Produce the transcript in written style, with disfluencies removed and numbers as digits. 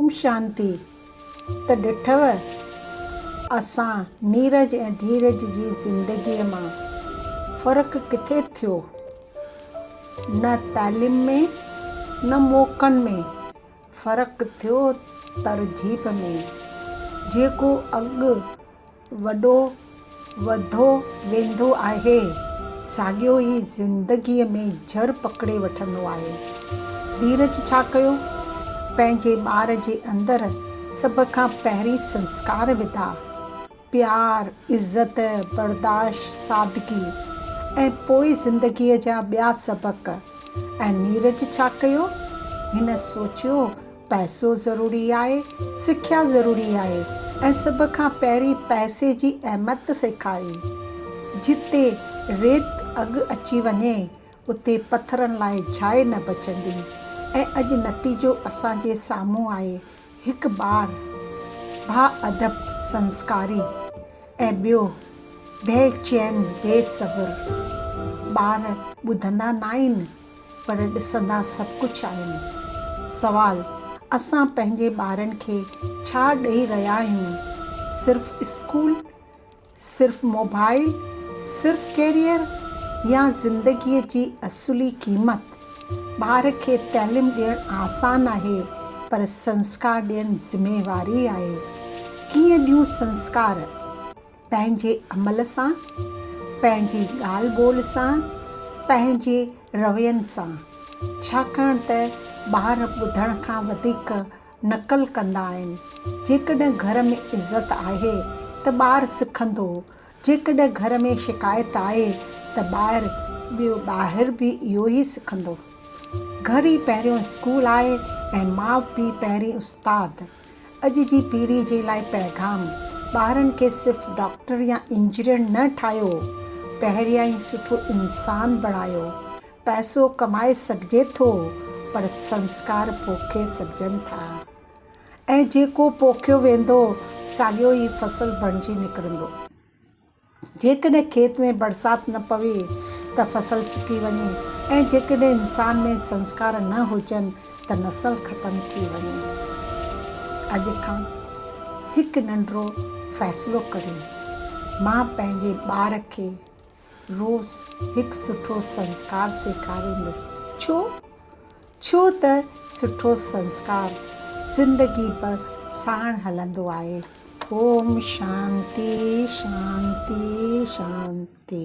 اوم شانتي ته ڏٺو اسان نيرج ۽ ڌيرج جي زندگيء مان فرق ڪٿي ٿيو؟ نه تعليم ۾ نه موقعن ۾ فرق ٿيو ترجيح ۾، جيڪو اڳ وڏو وڌو ويندو آهي، ساڳيو ئي زندگيء ۾ جر پڪڙي وٺندو آهي. ڌيرج ڇا ڪيو؟ پنهنجي ٻار جي اندر سڀ کان پهرين سنسڪار وڌا. پيار، عزت، برداشت، سادگي ۽ پوء زندگيء جا ٻيا سبق. ۽ نيرج ڇا ڪيو؟ هن سوچيو پئسو ضروري آهي، سکيا ضروري آهي ۽ سڀ کان پهرين پئسي جي اهميت سيکاري. جتي ريت اڳ اچي وڃي، اتي پٿرن لاء جاء نه بچندي ۽ اڄ نتيجو اسان جي سامهون آهي، هڪ ٻار با ادب سنسڪاري ۽ ٻيو بي چين بي صبر. ٻار ٻڌندا ناهن. پر ڏسندا سڀ ڪجهه آهن. سوال، اسان پنهنجي ٻارن کي ڇا ڏئي رهيا آهيون؟ صرف اسڪول؟ صرف موبائل؟ صرف ڪيريئر؟ يا زندگيء جي اصلي قيمت؟ ٻار کي تعليم ڏيڻ آسان آهي، پر سنسڪار ڏيڻ ذميواري آهي. ڪيئن ڏيون سنسڪار؟ پنهنجي عمل سان، پنهنجي ڳالهه ٻولهه سان، پنهنجي روين سان. ڇاڪاڻ ته ٻار ٻڌڻ کان وڌيڪ نقل ڪندا آهن. جيڪڏهن گهر ۾ عزت آهي ته ٻار سکندو، جيڪڏهن گهر ۾ شڪايت آهي ته ٻاهر ٻاهر به اهو ئي سکندو. گهر ئي پهريون اسڪول آهي ۽ ماء پيء پهرين استاد. اڄ جي پيڙهي جي لاء پيغام، ٻارن کي صرف ڊاڪٽر يا انجنيئر نه ٺاهيو، پهريائين سٺو انسان بڻايو. پئسو ڪمائي سگهجي ٿو، پر سنسڪار پوکي سگهجن ٿا. ۽ جيڪو پوکيو ويندو، ساڳيو ئي فصل بڻجي نڪرندو. جيڪڏهن کيت ۾ برسات نه پوي ته فصل سڪي وڃي ۽ جيڪڏهن انسان ۾ سنسڪار نه هجن ته نسل ختم ٿي وڃي. اڄ کان هڪ ننڍڙو فيصلو ڪريون. مان پنهنجي ٻار کي روز هڪ سٺو سنسڪار سيکاريندس. ڇو؟ ڇو ته سٺو سنسڪار زندگي ڀر ساڻ هلندو آهي. اوم شانتي شانتي شانتي.